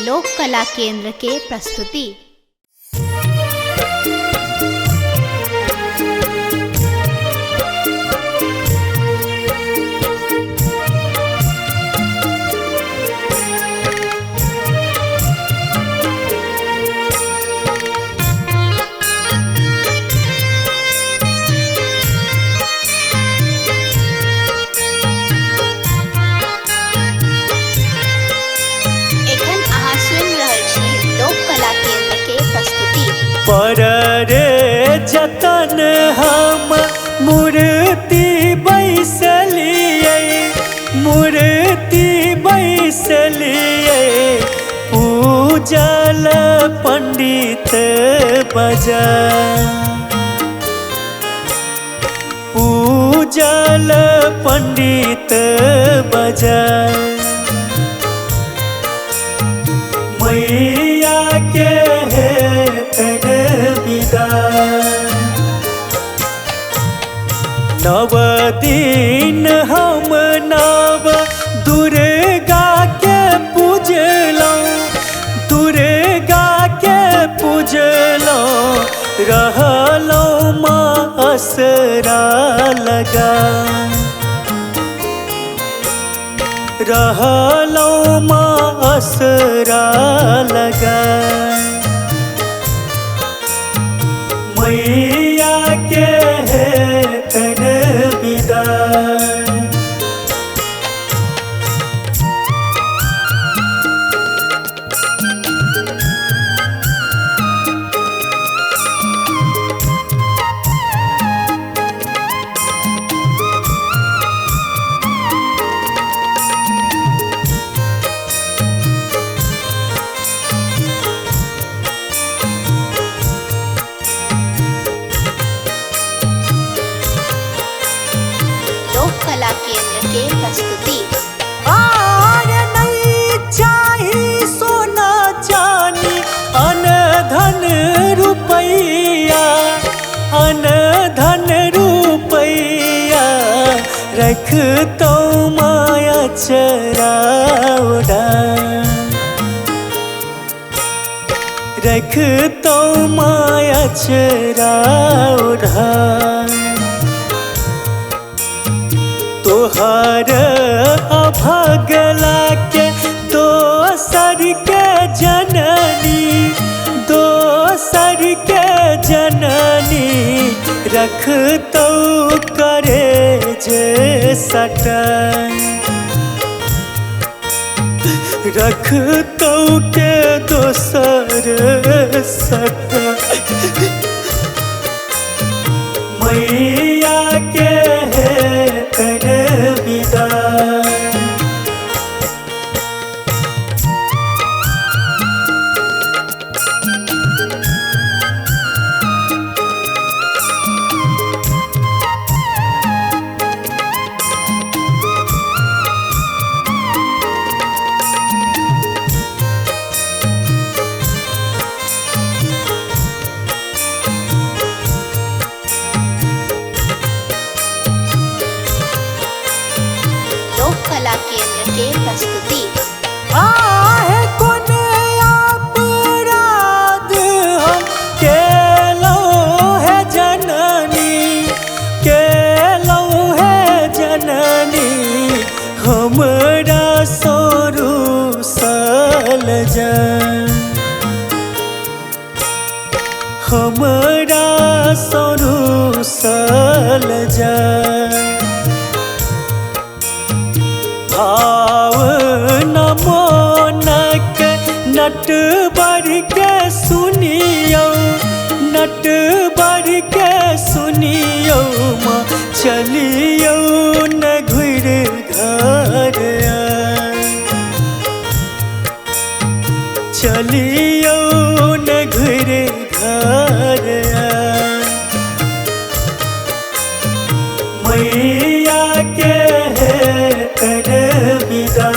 लोक कला केंद्र के प्रस्तुति। पर रे जतन हम मूर्ति बैसलिए, मूर्ति बैसलिए, पूजल पंडित बजा, पूजल पंडित बजा। मैया के नव दिन हम नव दुर्गा के पूजलौं, दुर्गा के पूजलौं, रहलौं माँ असरा लगा, रहलौं माँ असरा लगा। मैया के हेतन विदा। कला केंद्र के प्रस्तुति। आर नहीं चाही सोना चानी अन धन रुपैया, अन धन रुपैया, रख तो माया चरा उड़ा, रख तो माया चरा उड़ा। तोहर अभगला के दोसर के जननी, दोसर के जननी, रख तो करे जे सटा, रख तो के दोसर सटा। मैया के हेतन विदा। कला केंद्र के प्रस्तुति। आहे कोने अपराध हम केलौं है जननी, केलौं है जननी, हमरा सौरुसल जन, हमरा सौरुसल जन। भाव नमो नक नटवर के सुनियौ, नटवर के सुनियौ, माँ चलियौ न घुर घर, चलियौ न घुर घर। मैया के हेतन विदा।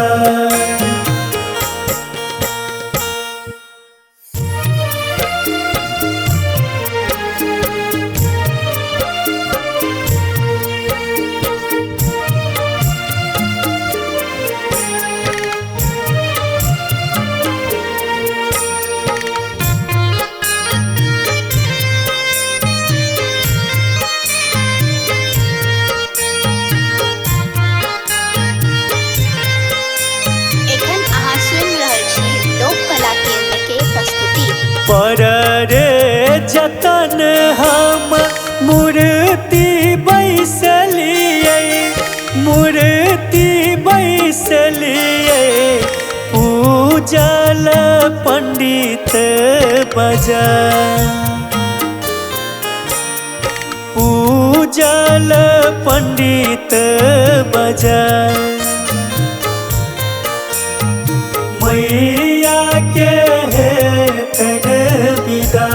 पर रे जतन हम मूर्ति बैसलियै, मूर्ति बैसलियै, पूजल पंडित बजा, पूजल पंडित बजा। मैया के हेतन विदा।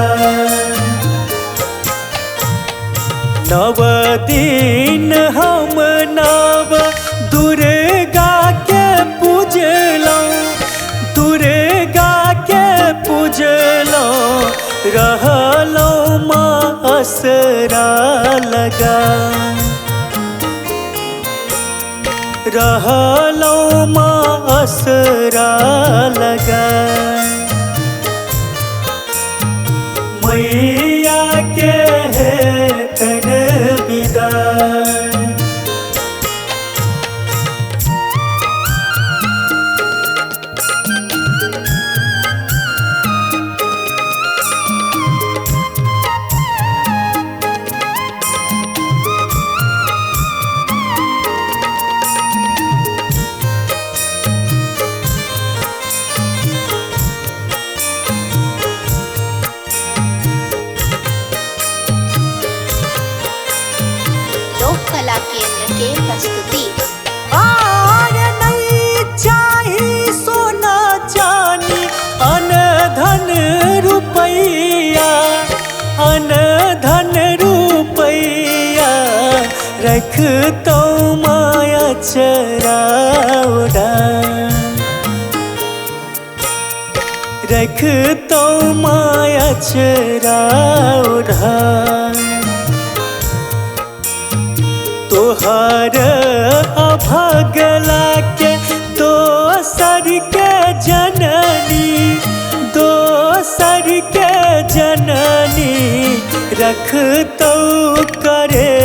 नव दिन हम नव दुर्गा के पूजलौं, दुर्गा के पूजलौं, रहलौं माँ असरा लगा, रहलौं माँ असरा लगा। मैया के हेतन विदा। लोक कला केंद्र के प्रस्तुति। आर नहीं चाही सोना चानी अन धन रुपैया, अन धन रुपैया, रखतौ माया चरा उड़ा, रखतौ माया चरा उड़ा। तोहर अभगला के दोसर के जननी, दोसर के जननी, रखतौ करे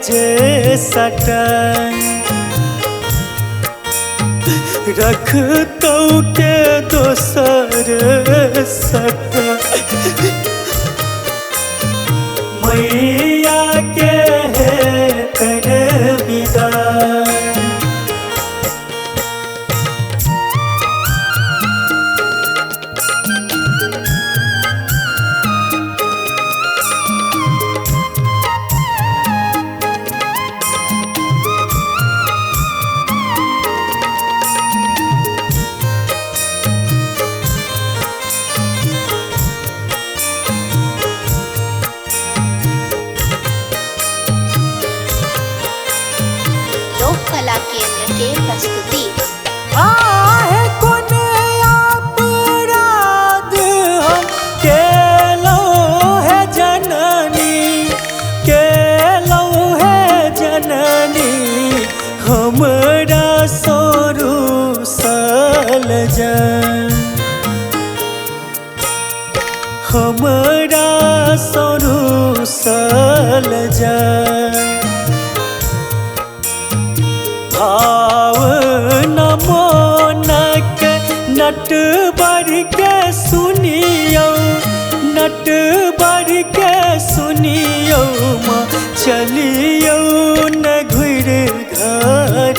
जे सटा, रखतौ के दोसर सटा। मैया के हेतन विदा। लोक कला केंद्र के प्रस्तुति। आहे कोन अपराध हम केलौं हे जननी, केलौं हे जननी, हमरा सोरू सल जन, हमरा सोरू सल जन। भाव नमो नक नटवर के सुनियौ, नटवर के सुनियौ, माँ चलियौ न घुर घर,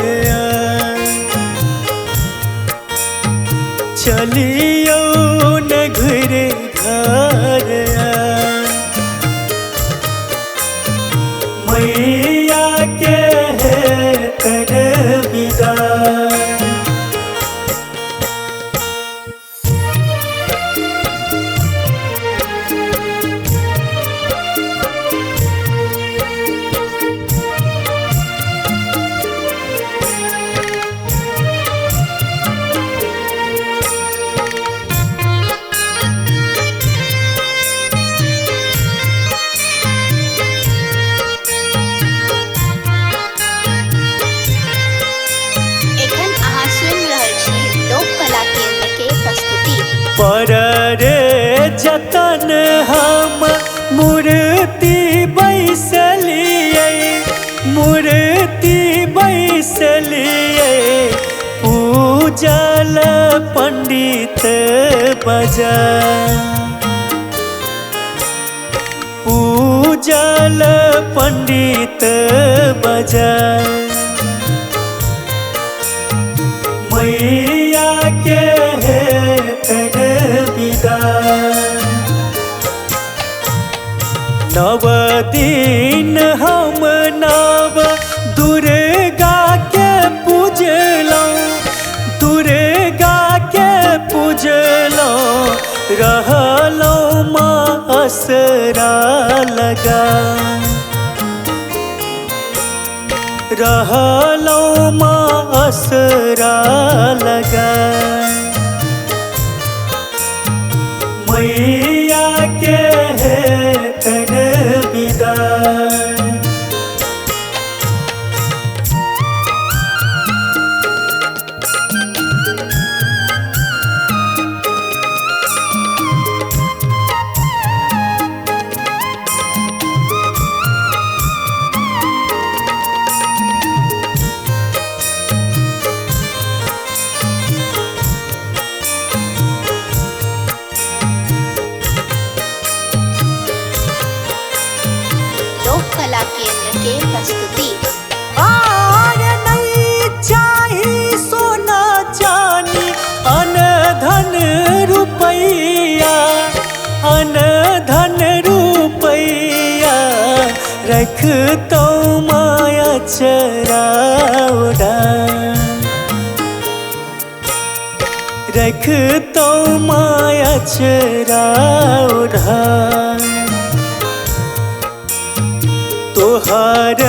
चलियौ न घुर घर। मैया के हेतन विदा। पर रे जतन हम मूर्ति बैसलियै, मूर्ति बैसलियै, पूजल पंडित बजा। पूजल पंडित बजा। मैया के हेतन विदा। नव दिन हम नव दुर्गा के पूजलौं, दुर्गा के पूजलौं, रहलौं माँ असरा लगा, रहलौं माँ असरा लगा। मैया के हेतन विदा। लोक कला केंद्र के प्रस्तुति। आर नहीं चाही सोना चानी अन धन रुपैया, अन धन रुपैया, रखतौ माया चरा उड़ा, रखतौ माया चरा उड़ा। तोहर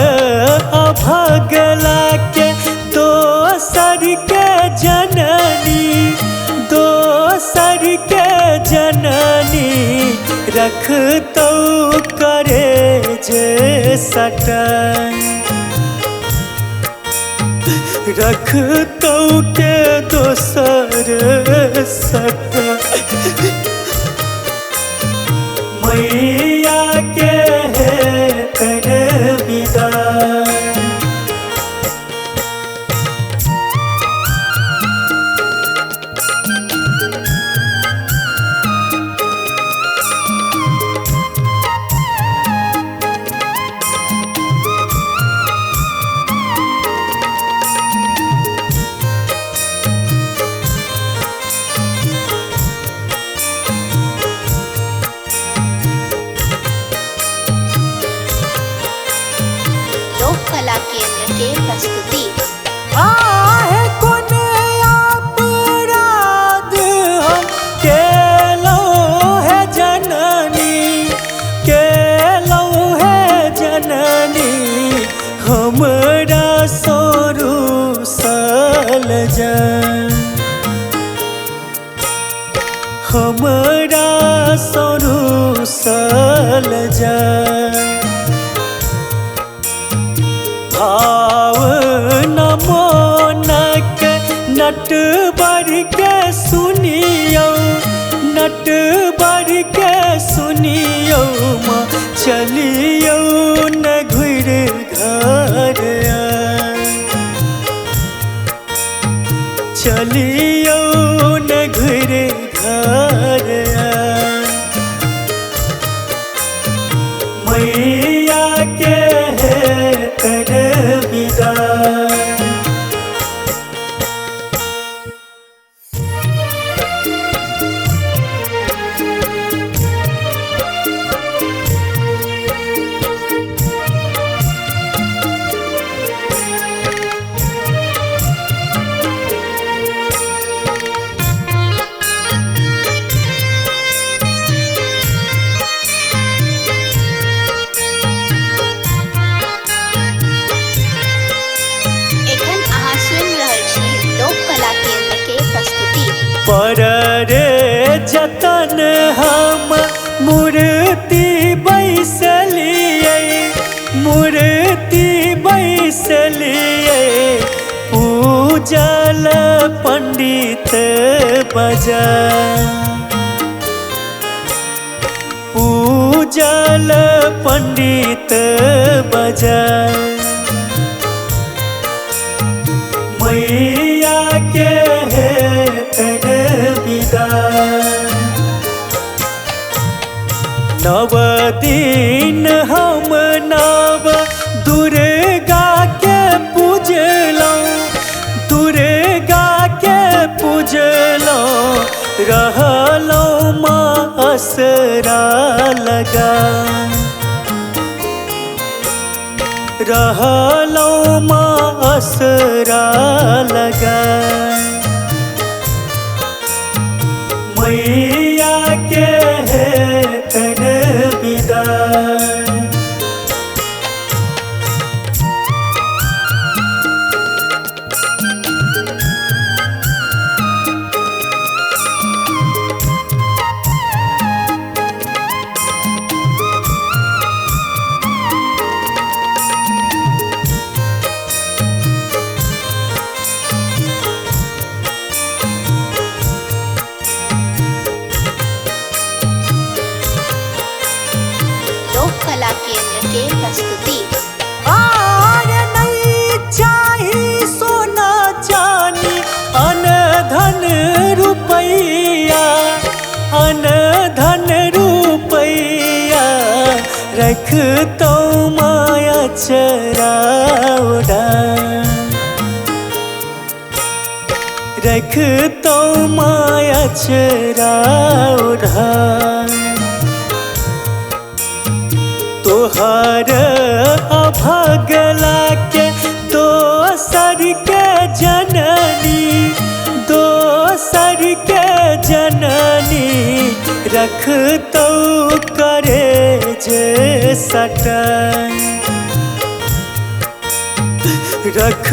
अभगला के दोसर के जननी, दोसर के जननी, रखतौ करे जे सटा, रखतौ के दोसर सटा। मैया के हेतन विदा। लोक कला केंद्र के प्रस्तुति। आहे कोन अपराध हम केलौं हे जननी, केलौं हे जननी, हमरा सोरू सल जन, हमरा सोरू सल जन। भाव नमो नक नटवर के सुनियौ, नटवर के सुनियौ, माँ चलियौ न घुर घर, चलियौ न घुर घर। मैया के हेतन विदा। एखन अहाँ सुनि रहल छी लोक कला केंद्र के प्रस्तुति। पर रे जतन हम मूर्ति बैसलियै, मूर्ति बैसलियै, पूजल पंडित बजा, पूजल पंडित बजा। मैया के हेतन विदा। नव दिन हम रहलौ माँ असरा लगा, रहलौ माँ असरा लगा। मैया के हेतन विदा। लोक कला केंद्र के प्रस्तुति। आर नहीं चाही सोना चानी अन धन रुपैया, अन धन रुपैया, रख तो माया चरा उड़ा, रख तो माया चरा उड़ा। तोहर अभगला के दोसर के जननी, दोसर के जननी, रख तो करे जे सटा, रख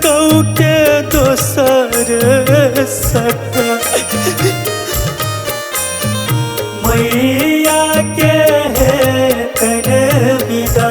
तो के दोसर सटा। मैया के हेतन विदा।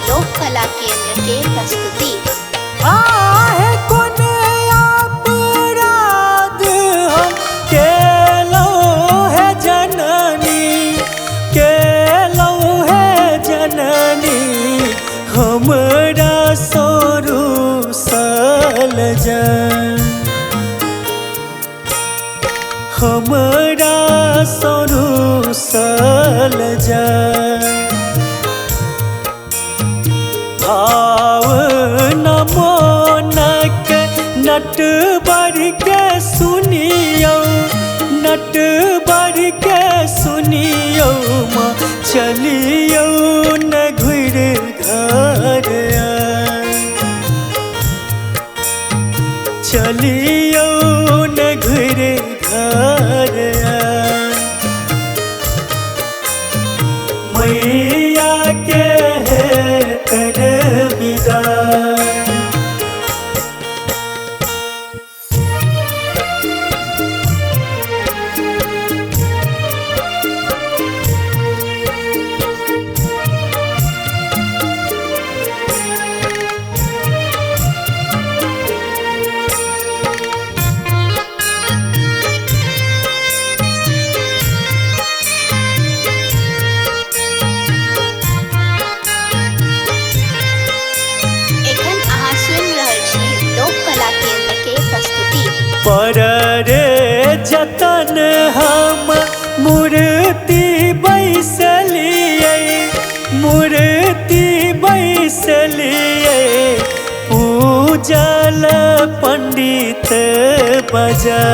लोक कला केंद्र के प्रस्तुति। आहे कोने अपराध हम केलौ है जननी, केलौ है जननी, हमरा सोरू सल जन, हमरा सोरू सल जन। भाव नमो नक नटवर के सुनियौ, नटवर के सुनियौ माँ चलियौ न घुर घर, चलियौ न घुर घर। मैया के हेतन विदा। एखन अहाँ सुनि रहल छी लोक कला केंद्र के प्रस्तुति। पर रे जतन हम मूर्ति बैसलियै, मूर्ति बैसलियै, पूजल पंडित बजा,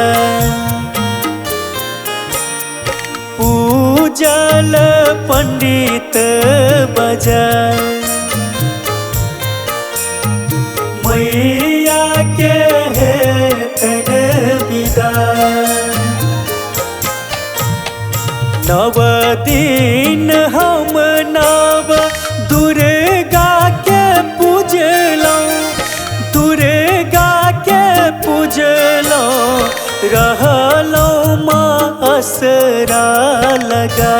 पूजल पंडित बजा। मैया के हेतन विदा। नव दिन हम नव दुर्गा के पूजलौं, दुर्गा के पूजलौं, रहलौं माँ असरा लगा,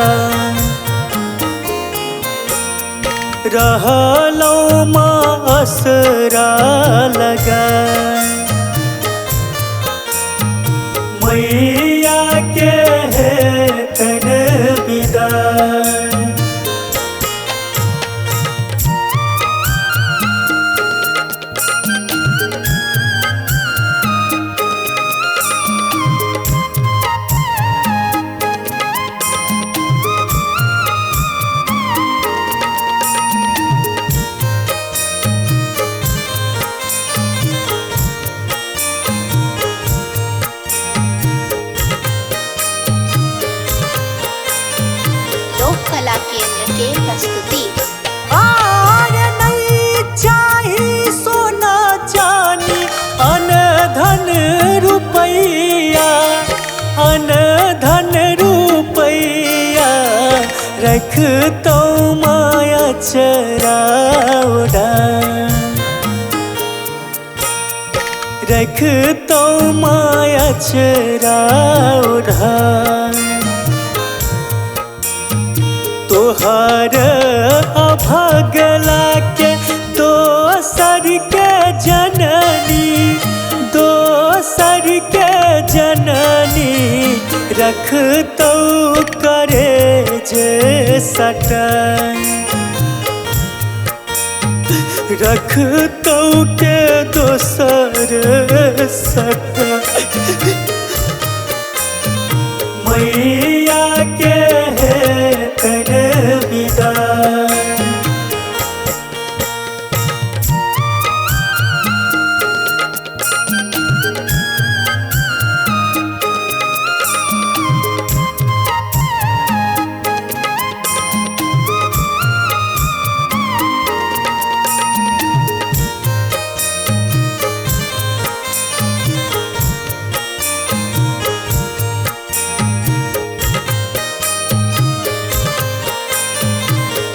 रहलौं माँ असरा लगा। मैया के हेतन विदाई। लोक कला केंद्र के प्रस्तुति। आर नहीं चाही सोना चानी अन धन रुपैया, अन धन रुपैया, रख तो माया चरा उड़ा, रख तो माया चरा उड़ा। तोहर अभगला के दोसर के जननी, दोसर के जननी, रख तो करे जे सटा, रख तो के दोसर सटा। मैया के हेतन विदाई।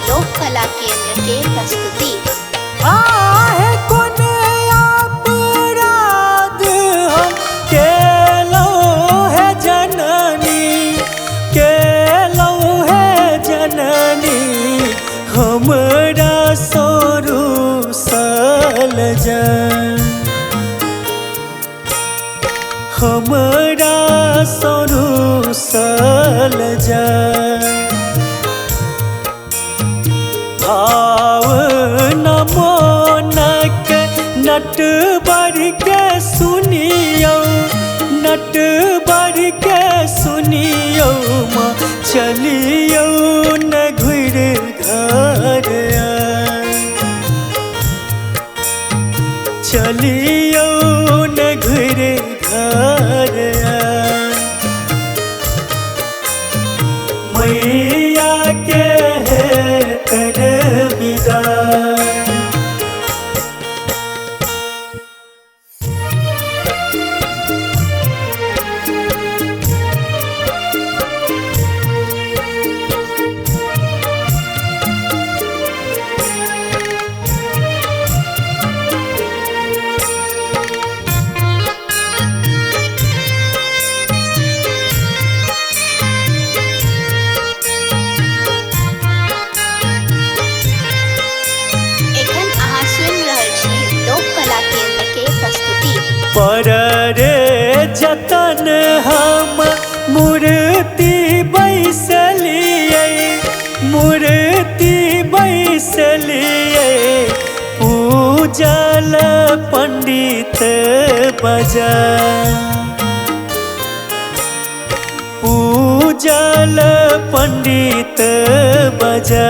लोक कला केंद्र के प्रस्तुति। आहे कोन अपराध हम केलौं है जननी, केलौं है जननी, हमरा सोरू सल जन, हमरा सोरू सल जन। भाव नमो नक नटवर के सुनियौ, नटवर के सुनियौ, माँ चलियौ न घुर घर, चलियौ न घुर घर। मैया के हेतन विदाई। एखन अहाँ सुनि रहल छी लोक कला केंद्र के प्रस्तुति। पर रे जतन हम मूर्ति बैसलियै, मूर्ति बैसलियै, पूजल पंडित बजा, पूजल पंडित बजा।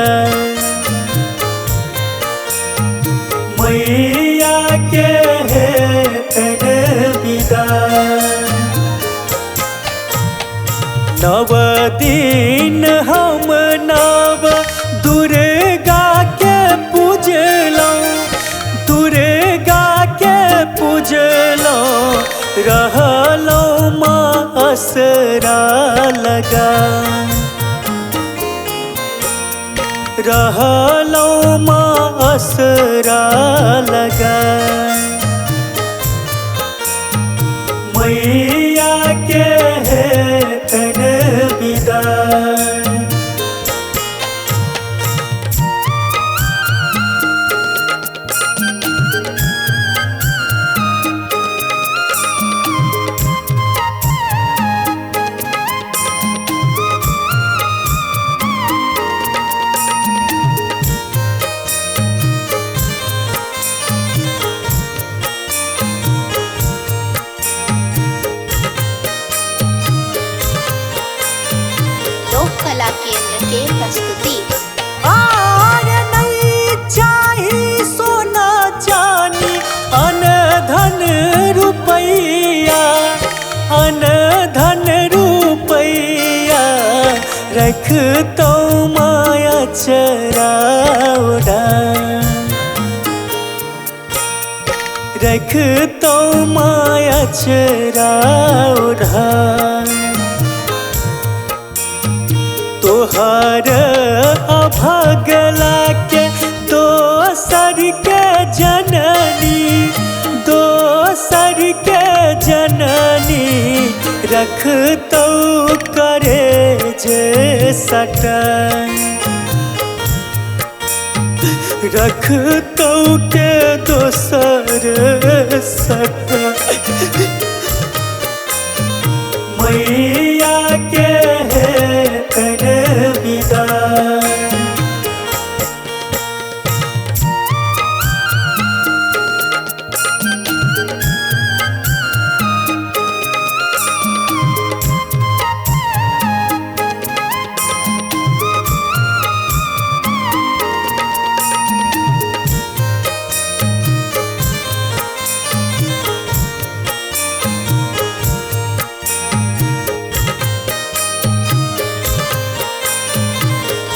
मैया के हेतन विदाई। नव दिन हम नव दुर्गा के पूजलौं, दुर्गा के पूजलौं, रहलौं माँ असरा लगा, रहलौं माँ असरा लगा। मैया के हेतन विदाई। कला केंद्र के प्रस्तुति। आर नहीं चाही सोना चानी अन धन रुपैया, अन धन रुपैया, रख तो माया चरा उड़ा, रख तो माया चरा उड़ा। तोहर अभागला के दोसर के जननी, दोसर के जननी, रख तो करे जे सटा, रख तो के दोसर सटा। मैया के कर विदा।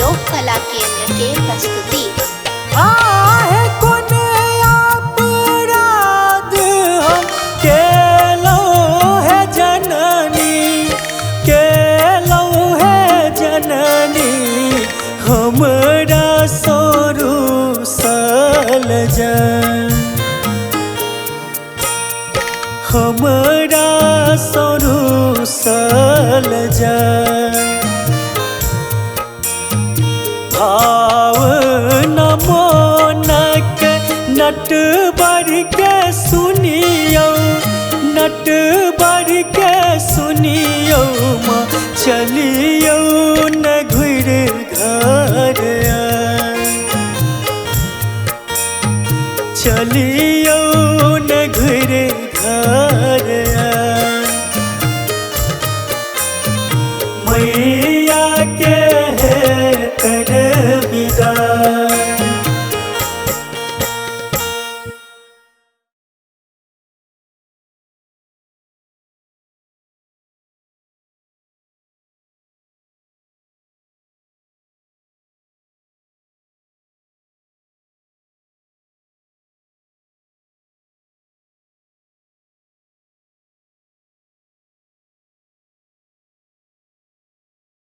लोक कला केंद्र के प्रस्तुति। आहे कोने अपराध हम केलो है जननी, केलो है जननी, हमरा सोरू सल जन, हमरा सोरू सल जन। भाव नमो नक नटवर के सुनियौ, नटवर के सुनियौ, माँ चलियौ न घुर घर, चलियौ न घुर घर। मैया के कर विदा।